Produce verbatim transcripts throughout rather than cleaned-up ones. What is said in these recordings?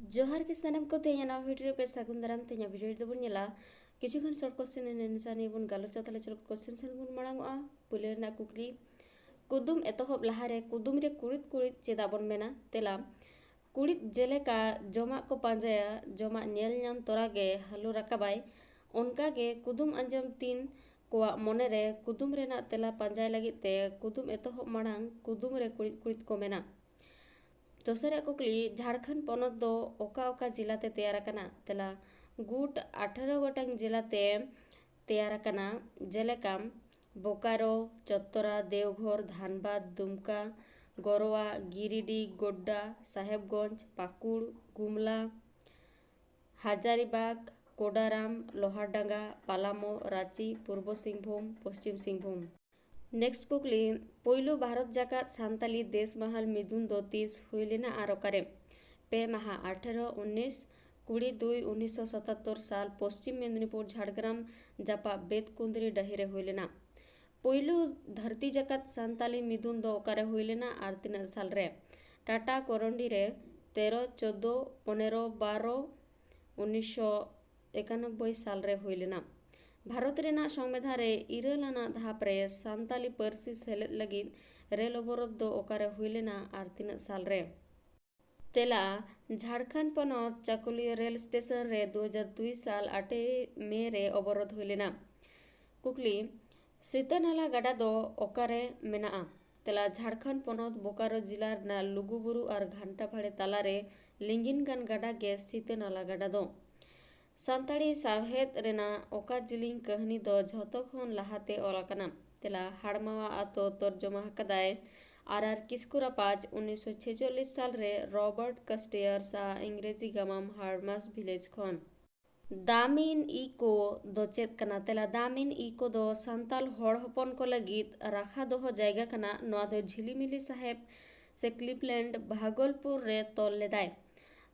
ᱡᱚᱦᱟᱨ ᱜᱮ ᱥᱟᱱᱟᱢ ᱠᱚ, ᱛᱮᱦᱮᱧᱟᱜ ᱱᱟᱣᱟ video ᱨᱮ ᱯᱮ ᱥᱟᱹᱜᱩᱱ ᱫᱟᱨᱟᱢ᱾ ᱛᱮᱦᱮᱧᱟᱜ video ᱨᱮᱫᱚ ᱵᱚᱱ ᱧᱮᱞᱟ ᱠᱤᱪᱷᱩ ᱜᱟᱱ short question ᱮᱱᱮ ᱱᱤᱥᱟᱱᱤ ᱵᱚᱱ ᱜᱟᱞᱚᱪᱟ᱾ ᱛᱟᱦᱞᱮ ᱪᱚᱞᱚ question ᱥᱮᱱ ᱵᱚᱱ ᱢᱟᱲᱟᱝᱚᱜᱼᱟ᱾ ᱯᱩᱭᱞᱩ ᱨᱮᱱᱟᱜ ᱠᱩᱠᱞᱤ, ᱠᱩᱫᱩᱢ ᱮᱛᱚᱦᱚᱵ ᱞᱟᱦᱟᱨᱮ ᱠᱩᱫᱩᱢ ᱨᱮ ᱠᱩᱲᱤᱫ ᱠᱩᱲᱤᱫ ᱪᱮᱫᱟᱜ ᱵᱚᱱ ᱢᱮᱱᱟ? ᱛᱮᱞᱟ, ᱠᱩᱲᱤᱫ ᱡᱮᱞᱮᱠᱟ ᱡᱚᱢᱟᱜ ᱠᱚ ᱯᱟᱸᱡᱟᱭᱟ, ᱡᱚᱢᱟᱜ ᱧᱮᱞ ᱧᱟᱢ ᱛᱚᱨᱟ ᱜᱮ ᱦᱟᱹᱞᱩ ᱨᱟᱠᱟᱵᱟᱭ, ᱚᱱᱠᱟ ᱜᱮ ᱠᱩᱫᱩᱢ ᱟᱸᱡᱚᱢ ᱛᱤᱱ ᱠᱚᱣᱟᱜ ᱢᱚᱱᱮᱨᱮ ᱠᱩᱫᱩᱢ ᱨᱮᱱᱟᱜ ᱛᱮᱞᱟ ᱯᱟᱸᱡᱟᱭ ᱞᱟᱹᱜᱤᱫ ᱛᱮ ᱠᱩᱫᱩᱢ ᱮᱛᱚᱦᱚᱵ ᱢᱟᱲᱟᱝ ᱠᱩᱫᱩᱢ ᱨᱮ ᱠᱩᱲᱤᱫ ᱠᱩᱲᱤᱫ ᱠᱚ ᱢᱮᱱᱟ᱾ ᱫᱚᱥᱟᱨᱟᱜ ᱠᱩᱠᱞᱤ, ᱡᱷᱟᱲᱠᱷᱚᱸᱰ ᱯᱚᱱᱚᱛ ᱫᱚ ᱚᱠᱟ ᱚᱠᱟ ᱡᱮᱞᱟ ᱛᱮ ᱛᱮᱭᱟᱨ ᱟᱠᱟᱱᱟ? ᱛᱮᱞᱟ, ᱜᱩᱴ ᱟᱴᱷᱟᱨᱚ ᱜᱚᱴᱟᱝ ᱡᱮᱞᱟ ᱛᱮ ᱛᱮᱭᱟᱨ ᱟᱠᱟᱱᱟ, ᱡᱮᱞᱮᱠᱟ ᱵᱳᱠᱟᱨᱳ, ᱪᱚᱛᱛᱚᱨᱟ, ᱫᱮᱣᱜᱷᱚᱨ, ᱫᱷᱟᱱᱵᱟᱫᱽ, ᱫᱩᱢᱠᱟ, ᱜᱚᱨᱣᱟ, ᱜᱤᱨᱤᱰᱤ, ᱜᱳᱰᱰᱟ, ᱥᱟᱦᱮᱵᱽᱜᱚᱸᱡᱽ, ᱯᱟᱹᱠᱩᱲ, ᱜᱩᱢᱞᱟ, ᱦᱟᱡᱟᱨᱤᱵᱟᱜᱽ, ᱠᱳᱰᱟᱨᱟᱢ, ᱞᱳᱦᱟᱨᱰᱟᱸᱜᱟ, ᱯᱟᱞᱟᱢᱳ, ᱨᱟᱸᱪᱤ, ᱯᱩᱨᱵᱚ ᱥᱤᱝᱵᱷᱩᱢ, ᱯᱚᱥᱪᱤᱢ ᱥᱤᱝᱵᱷᱩᱢ᱾ Next ᱠᱩᱠᱞᱤ, ᱯᱳᱭᱞᱳ ᱵᱷᱟᱨᱚᱛ ᱡᱟᱠᱟᱛ ᱥᱟᱱᱛᱟᱞᱤ ᱫᱮᱥ ᱢᱟᱦᱟᱞ ᱢᱤᱫᱩᱱ ᱫᱚ ᱛᱤᱥ ᱦᱩᱭ ᱞᱮᱱᱟ ᱟᱨ ᱚᱠᱟᱨᱮ? ᱯᱮ ᱢᱟᱦᱟ, ᱟᱴᱷᱮᱨᱚ ᱩᱱᱤᱥ, ᱠᱩᱲᱤ ᱫᱩᱭ ᱩᱱᱤᱥᱥᱚ ᱥᱟᱛᱟᱛᱛᱳᱨ ᱥᱟᱞ, ᱯᱚᱥᱪᱤᱢ ᱢᱮᱫᱽᱱᱤᱯᱩᱨ ᱡᱷᱟᱲᱜᱨᱟᱢ ᱡᱟᱯᱟᱜ ᱵᱮᱛᱠᱩᱸᱫᱽᱨᱤ ᱰᱟᱹᱦᱤ ᱨᱮ ᱦᱩᱭ ᱞᱮᱱᱟ᱾ ᱯᱳᱭᱞᱳ ᱫᱷᱟᱹᱨᱛᱤ ᱡᱟᱠᱟᱛ ᱥᱟᱱᱛᱟᱞᱤ ᱢᱤᱫᱩᱱ ᱫᱚ ᱚᱠᱟᱨᱮ ᱦᱩᱭ ᱞᱮᱱᱟ ᱟᱨ ᱛᱤᱱᱟᱹᱜ ᱥᱟᱞ ᱨᱮ? ᱴᱟᱴᱟ ᱠᱚᱨᱚᱱᱰᱤ ᱨᱮ ᱛᱮᱨᱚ, ᱪᱳᱫᱫᱳ, ᱯᱚᱱᱮᱨᱚ, ᱵᱟᱨᱚ, ᱩᱱᱤᱥᱥᱚ ᱮᱠᱟᱱᱚᱵᱵᱳᱭ ᱥᱟᱞ ᱨᱮ ᱦᱩᱭ ᱞᱮᱱᱟ᱾ ᱵᱷᱟᱨᱚᱛ ᱨᱮᱱᱟᱜ ᱥᱚᱝᱵᱤᱫᱷᱟᱱ ᱨᱮ ᱤᱨᱟᱹᱞ ᱟᱱᱟᱜ ᱫᱷᱟᱯ ᱨᱮ ᱥᱟᱱᱛᱟᱞᱤ ᱯᱟᱹᱨᱥᱤ ᱥᱮᱞᱮᱫ ᱞᱟᱹᱜᱤᱫ ᱨᱮᱞ ᱚᱵᱚᱨᱳᱫᱷ ᱫᱚ ᱚᱠᱟᱨᱮ ᱦᱩᱭ ᱞᱮᱱᱟ ᱟᱨ ᱛᱤᱱᱟᱹᱜ ᱥᱟᱞ ᱨᱮ? ᱛᱮᱞᱟ, ᱡᱷᱟᱲᱠᱷᱚᱸᱰ ᱯᱚᱱᱚᱛ ᱪᱟᱠᱩᱞᱤᱭᱟᱹ ᱨᱮᱞ ᱥᱴᱮᱥᱚᱱ ᱨᱮ ᱫᱩ ᱦᱟᱡᱟᱨ ᱫᱩᱭ ᱥᱟᱞ ᱟᱴᱮᱭ ᱢᱮ ᱨᱮ ᱚᱵᱚᱨᱳᱫᱷ ᱦᱩᱭ ᱞᱮᱱᱟ᱾ ᱠᱩᱠᱞᱤ, ᱥᱤᱛᱟᱹ ᱱᱟᱞᱟ ᱜᱟᱰᱟ ᱫᱚ ᱚᱠᱟᱨᱮ ᱢᱮᱱᱟᱜᱼᱟ? ᱛᱮᱞᱟ, ᱡᱷᱟᱲᱠᱷᱚᱸᱰ ᱯᱚᱱᱚᱛ ᱵᱳᱠᱟᱨᱳ ᱡᱮᱞᱟ ᱨᱮᱱᱟᱜ ᱞᱩᱜᱩᱵᱩᱨᱩ ᱟᱨ ᱜᱷᱟᱱᱴᱟ ᱵᱟᱲᱮ ᱛᱟᱞᱟᱨᱮ ᱞᱤᱸᱜᱤᱱ ᱠᱟᱱ ᱜᱟᱰᱟ ᱜᱮ ᱥᱤᱛᱟᱹ ᱱᱟᱞᱟ ᱜᱟᱰᱟ ᱫᱚ᱾ ᱥᱟᱱᱛᱟᱲᱤ ᱥᱟᱶᱦᱮᱫ ᱨᱮᱱᱟᱜ ᱚᱠᱟ ᱡᱤᱞᱤᱧ ᱠᱟᱹᱦᱱᱤ ᱫᱚ ᱡᱷᱚᱛᱚ ᱠᱷᱚᱱ ᱞᱟᱦᱟᱛᱮ ᱚᱞ ᱟᱠᱟᱱᱟ? ᱛᱮᱞᱟ, ᱦᱟᱲᱢᱟᱣᱟ ᱟᱛᱳ᱾ ᱛᱚᱨᱡᱚᱢᱟ ᱟᱠᱟᱫᱟᱭ ᱟᱨ ᱟᱨ ᱠᱤᱥᱠᱩ ᱨᱟᱯᱟᱡᱽ᱾ ᱩᱱᱤᱥᱥᱚ ᱪᱷᱮᱪᱚᱞᱞᱤᱥ ᱥᱟᱞ ᱨᱮ ᱨᱚᱵᱟᱨᱴ ᱠᱟᱥᱴᱤᱭᱟᱨᱥ ᱟᱜ ᱤᱝᱨᱮᱡᱤ ᱜᱟᱢᱟᱢ ᱦᱟᱨᱢᱟᱥ ᱵᱷᱤᱞᱮᱡᱽ ᱠᱷᱚᱱ᱾ ᱫᱟᱢᱤᱱ ᱤᱠᱳ ᱫᱚ ᱪᱮᱫ ᱠᱟᱱᱟ? ᱛᱮᱞᱟ, ᱫᱟᱢᱤᱱ ᱤᱠᱳ ᱫᱚ ᱥᱟᱱᱛᱟᱞ ᱦᱚᱲ ᱦᱚᱯᱚᱱ ᱠᱚ ᱞᱟᱹᱜᱤᱫ ᱨᱟᱠᱷᱟ ᱫᱚᱦᱚ ᱡᱟᱭᱜᱟ ᱠᱟᱱᱟ᱾ ᱱᱚᱣᱟ ᱫᱚ ᱡᱷᱤᱞᱤᱢᱤᱞᱤ ᱥᱟᱦᱮᱵᱽ ᱥᱮ ᱠᱞᱤᱵᱽᱞᱮᱱᱰ ᱵᱷᱟᱜᱚᱞᱯᱩᱨ ᱨᱮ ᱛᱚᱞ ᱞᱮᱫᱟᱭ᱾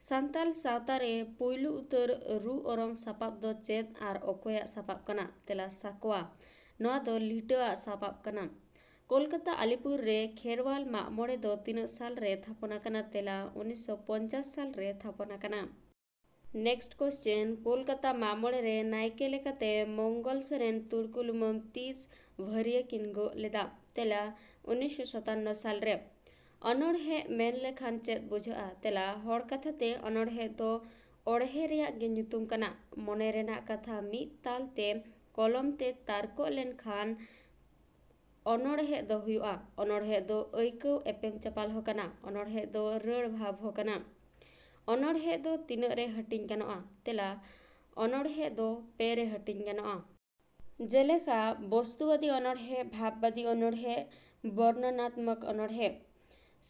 ᱥᱟᱱᱛᱟᱞ ᱥᱟᱶᱛᱟ ᱨᱮ ᱯᱩᱭᱞᱩ ᱩᱛᱟᱹᱨ ᱨᱩ ᱚᱨᱚᱝ ᱥᱟᱯᱟᱵ ᱫᱚ ᱪᱮᱫ ᱟᱨ ᱚᱠᱚᱭᱟᱜ ᱥᱟᱯᱟᱵ ᱠᱟᱱᱟ? ᱛᱮᱞᱟ, ᱥᱟᱠᱣᱟ᱾ ᱱᱚᱣᱟ ᱫᱚ ᱞᱤᱴᱟᱹᱣᱟᱜ ᱥᱟᱯᱟᱵ ᱠᱟᱱᱟ᱾ ᱠᱳᱞᱠᱟᱛᱟ ᱟᱞᱤᱯᱩᱨ ᱨᱮ ᱠᱷᱮᱨᱣᱟᱞ ᱢᱟᱜ ᱢᱚᱬᱮ ᱫᱚ ᱛᱤᱱᱟᱹᱜ ᱥᱟᱞ ᱨᱮ ᱛᱷᱟᱯᱚᱱ ᱟᱠᱟᱱᱟ? ᱛᱮᱞᱟ, ᱩᱱᱤᱥᱥᱚ ᱯᱚᱧᱪᱟᱥ ᱥᱟᱞ ᱨᱮ ᱛᱷᱟᱯᱚᱱ ᱟᱠᱟᱱᱟ᱾ Next question, ᱠᱳᱞᱠᱟᱛᱟ ᱢᱟᱜ ᱢᱚᱬᱮ ᱨᱮ ᱱᱟᱭᱠᱮ ᱞᱮᱠᱟᱛᱮ ᱢᱚᱝᱜᱚᱞ ᱥᱚᱨᱮᱱ ᱛᱩᱲᱠᱩ ᱞᱩᱢᱟᱹᱢ ᱛᱤᱥ ᱵᱷᱟᱹᱨᱭᱟᱹ ᱠᱤᱱ ᱜᱚᱜ ᱞᱮᱫᱟ? ᱛᱮᱞᱟ, ᱩᱱᱤᱥᱥᱚ ᱥᱟᱛᱟᱱᱱᱚ ᱥᱟᱞ ᱨᱮ᱾ ᱚᱱᱚᱬᱦᱮ ᱢᱮᱱ ᱞᱮᱠᱷᱟᱱ ᱪᱮᱫ ᱵᱩᱡᱷᱟᱹᱜᱼᱟ? ᱛᱮᱞᱟ, ᱦᱚᱲ ᱠᱟᱛᱷᱟ ᱛᱮ ᱚᱱᱚᱬᱦᱮ ᱫᱚ ᱚᱬᱦᱮ ᱨᱮᱭᱟᱜ ᱜᱮ ᱧᱩᱛᱩᱢ ᱠᱟᱱᱟ᱾ ᱢᱚᱱᱮ ᱨᱮᱱᱟᱜ ᱠᱟᱛᱷᱟ ᱢᱤᱫ ᱛᱟᱞ ᱛᱮ ᱠᱚᱞᱚᱢ ᱛᱮ ᱛᱟᱨᱠᱚᱜ ᱞᱮᱱᱠᱷᱟᱱ ᱚᱱᱚᱬᱦᱮ ᱫᱚ ᱦᱩᱭᱩᱜᱼᱟ᱾ ᱚᱱᱚᱬᱦᱮ ᱫᱚ ᱟᱹᱭᱠᱟᱹᱣ ᱮᱯᱮᱢ ᱪᱟᱯᱟᱞ ᱦᱚᱸ ᱠᱟᱱᱟ᱾ ᱚᱱᱚᱬᱦᱮ ᱫᱚ ᱨᱟᱹᱲ ᱵᱷᱟᱵᱽ ᱦᱚᱸ ᱠᱟᱱᱟ᱾ ᱚᱱᱚᱬᱦᱮ ᱫᱚ ᱛᱤᱱᱟᱹᱜ ᱨᱮ ᱦᱟᱹᱴᱤᱧ ᱜᱟᱱᱚᱜᱼᱟ? ᱛᱮᱞᱟ, ᱚᱱᱚᱬᱦᱮ ᱫᱚ ᱯᱮ ᱨᱮ ᱦᱟᱹᱴᱤᱧ ᱜᱟᱱᱚᱜᱼᱟ᱾ ᱡᱮᱞᱮᱠᱟ, ᱵᱚᱥᱛᱩᱣᱟᱫᱤ ᱚᱱᱚᱬᱦᱮ, ᱵᱷᱟᱵᱽᱵᱟᱫᱤ ᱚᱱᱚᱬᱦᱮ, ᱵᱚᱨᱱᱚᱱᱟᱛᱢᱚᱠ ᱚᱱᱚᱬᱦᱮ᱾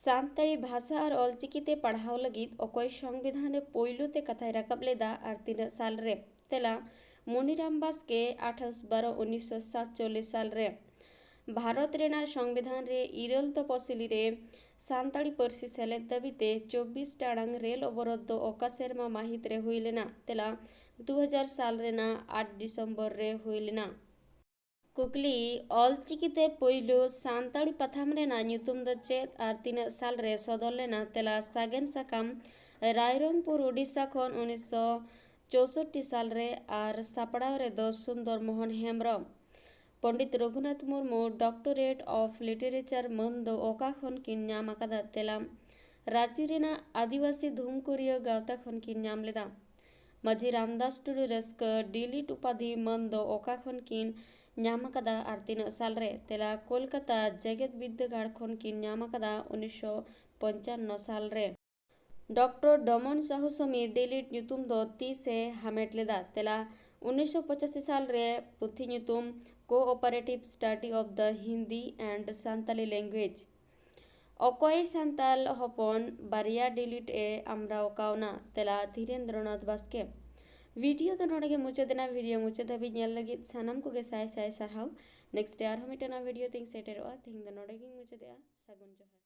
ᱥᱟᱱᱛᱟᱲᱤ ᱵᱷᱟᱥᱟ ᱟᱨ ᱚᱞᱪᱤᱠᱤ ᱛᱮ ᱯᱟᱲᱦᱟᱣ ᱞᱟᱹᱜᱤᱫ ᱚᱠᱚᱭ ᱥᱚᱝᱵᱤᱫᱷᱟᱱ ᱨᱮ ᱯᱳᱭᱞᱳ ᱛᱮ ᱠᱟᱛᱷᱟᱭ ᱨᱟᱠᱟᱵ ᱞᱮᱫᱟ ᱟᱨ ᱛᱤᱱᱟᱹᱜ ᱥᱟᱞ ᱨᱮ? ᱛᱮᱞᱟ, ᱢᱩᱱᱤᱨᱟᱢ ᱵᱟᱥᱠᱮ, ᱟᱴᱷᱟᱥ ᱵᱟᱨᱚ ᱩᱱᱤᱥᱥᱚ ᱥᱟᱛᱪᱚᱞᱞᱤᱥ ᱥᱟᱞ ᱨᱮ᱾ ᱵᱷᱟᱨᱚᱛ ᱨᱮᱱᱟᱜ ᱥᱚᱝᱵᱤᱫᱷᱟᱱ ᱨᱮ ᱤᱨᱟᱹᱞ ᱛᱚᱯᱚᱥᱤᱞᱤ ᱨᱮ ᱥᱟᱱᱛᱟᱲᱤ ᱯᱟᱹᱨᱥᱤ ᱥᱮᱞᱮᱫ ᱫᱟᱹᱵᱤ ᱛᱮ ᱪᱚᱵᱵᱤᱥ ᱴᱟᱲᱟᱝ ᱨᱮᱞ ᱚᱵᱚᱨᱳᱫᱷ ᱫᱚ ᱚᱠᱟ ᱥᱮᱨᱢᱟ ᱢᱟᱹᱦᱤᱛ ᱨᱮ ᱦᱩᱭ ᱞᱮᱱᱟ? ᱛᱮᱞᱟ, ᱫᱩ ᱦᱟᱡᱟᱨ ᱥᱟᱞ ᱨᱮᱱᱟᱜ ᱟᱴ ᱰᱤᱥᱮᱢᱵᱚᱨ ᱨᱮ ᱦᱩᱭ ᱞᱮᱱᱟ᱾ ᱠᱩᱠᱞᱤ, ᱚᱞᱪᱤᱠᱤ ᱛᱮ ᱯᱳᱭᱞᱳ ᱥᱟᱱᱛᱟᱲᱤ ᱯᱟᱛᱷᱟᱢ ᱨᱮᱱᱟᱜ ᱧᱩᱛᱩᱢ ᱫᱚ ᱪᱮᱫ ᱟᱨ ᱛᱤᱱᱟᱹᱜ ᱥᱟᱞ ᱨᱮ ᱥᱚᱫᱚᱨ ᱞᱮᱱᱟ? ᱛᱮᱞᱟ, ᱥᱟᱜᱮᱱ ᱥᱟᱠᱟᱢ, ᱨᱟᱭᱨᱚᱝᱯᱩᱨ, ᱳᱰᱤᱥᱟ ᱠᱷᱚᱱ ᱩᱱᱤᱥᱥᱚ ᱪᱳᱥᱳᱴᱴᱤ ᱥᱟᱞ ᱨᱮ ᱟᱨ ᱥᱟᱯᱲᱟᱣ ᱨᱮᱫᱚ ᱥᱩᱱᱫᱚᱨ Mohan Hembrom. Pandit Raghunath Murmu Doctorate of Literature ᱢᱟᱹᱱ ᱫᱚ ᱚᱠᱟ ᱠᱷᱚᱱ ᱠᱤᱱ ᱧᱟᱢ ᱟᱠᱟᱫᱟ? ᱛᱮᱞᱟ, ᱨᱟᱸᱪᱤ ᱨᱮᱱᱟᱜ ᱟᱹᱫᱤᱵᱟᱹᱥᱤ ᱫᱷᱩᱢᱠᱩᱨᱤᱭᱟᱹ ᱜᱟᱶᱛᱟ ᱠᱷᱚᱱ ᱠᱤᱱ ᱧᱟᱢ ᱞᱮᱫᱟ᱾ ᱢᱟᱹᱡᱷᱤ ᱨᱟᱢᱫᱟᱥ ᱴᱩᱰᱩ ᱨᱟᱹᱥᱠᱟᱹ ᱰᱤᱞᱤᱴ ᱩᱯᱟᱫᱷᱤ ᱢᱟᱹᱱ ᱫᱚ ᱚᱠᱟ ᱠᱷᱚᱱ ᱠᱤᱱ ᱧᱟᱢ ᱟᱠᱟᱫᱟ ᱟᱨ ᱛᱤᱱᱟᱹᱜ ᱥᱟᱞ ᱨᱮ? ᱛᱮᱞᱟ, ᱠᱳᱞᱠᱟᱛᱟ ᱡᱮᱜᱮᱛ ᱵᱤᱨᱫᱟᱹᱜᱟᱲ ᱠᱷᱚᱱ ᱠᱤᱱ ᱧᱟᱢ ᱟᱠᱟᱫᱟ ᱩᱱᱤᱥᱥᱚ ᱯᱚᱧᱪᱟᱱᱱᱚ ᱥᱟᱞ ᱨᱮ᱾ ᱰᱚᱠᱴᱚᱨ ᱰᱚᱢᱚᱱ ᱥᱟᱦᱩ ᱥᱚᱢᱤᱨ ᱰᱤᱞᱤᱴ ᱧᱩᱛᱩᱢ ᱫᱚ ᱛᱤᱥ ᱮ ᱦᱟᱢᱮᱴ ᱞᱮᱫᱟ? ᱛᱮᱞᱟ, ᱩᱱᱤᱥᱥᱚ ᱯᱚᱸᱪᱟᱥᱤ ᱥᱟᱞ ᱨᱮ᱾ ᱯᱩᱛᱷᱤ ᱧᱩᱛᱩᱢ Cooperative Study of the Hindi and Santali Language᱾ ᱚᱠᱚᱭ ᱥᱟᱱᱛᱟᱞ ᱦᱚᱯᱚᱱ ᱵᱟᱨᱭᱟ ᱰᱤᱞᱤᱴ ᱮ ᱟᱢᱨᱟᱣ ᱠᱟᱣᱱᱟ? ᱛᱮᱞᱟ, ᱫᱷᱤᱨᱮᱱᱫᱨᱚᱱᱟᱛᱷ ᱵᱟᱥᱠᱮ᱾ ᱵᱷᱤᱰᱤᱭᱳ ᱫᱚ ᱱᱚᱰᱮ ᱜᱮ ᱢᱩᱪᱟᱹᱫ ᱮᱱᱟ᱾ ᱵᱷᱤᱰᱤᱭᱳ ᱢᱩᱪᱟᱹᱫ ᱫᱷᱟᱹᱵᱤᱡ ᱧᱮᱞ ᱞᱟᱹᱜᱤᱫ ᱥᱟᱱᱟᱢ ᱠᱚᱜᱮ ᱥᱟᱭ ᱥᱟᱭ ᱥᱟᱨᱦᱟᱣ᱾ ᱱᱮᱠᱥᱴ ᱟᱨᱦᱚᱸ ᱢᱤᱫᱴᱟᱝ ᱱᱟᱣᱟ ᱵᱷᱤᱰᱤᱭᱳ ᱛᱤᱧ ᱥᱮᱴᱮᱨᱚᱜᱼᱟ᱾ ᱛᱮᱦᱮᱧ ᱫᱚ ᱱᱚᱰᱮ ᱜᱤᱧ ᱢᱩᱪᱟᱹᱫᱮᱜᱼᱟ᱾ ᱥᱟᱹᱜᱩᱱ ᱡᱚᱦᱟᱨ᱾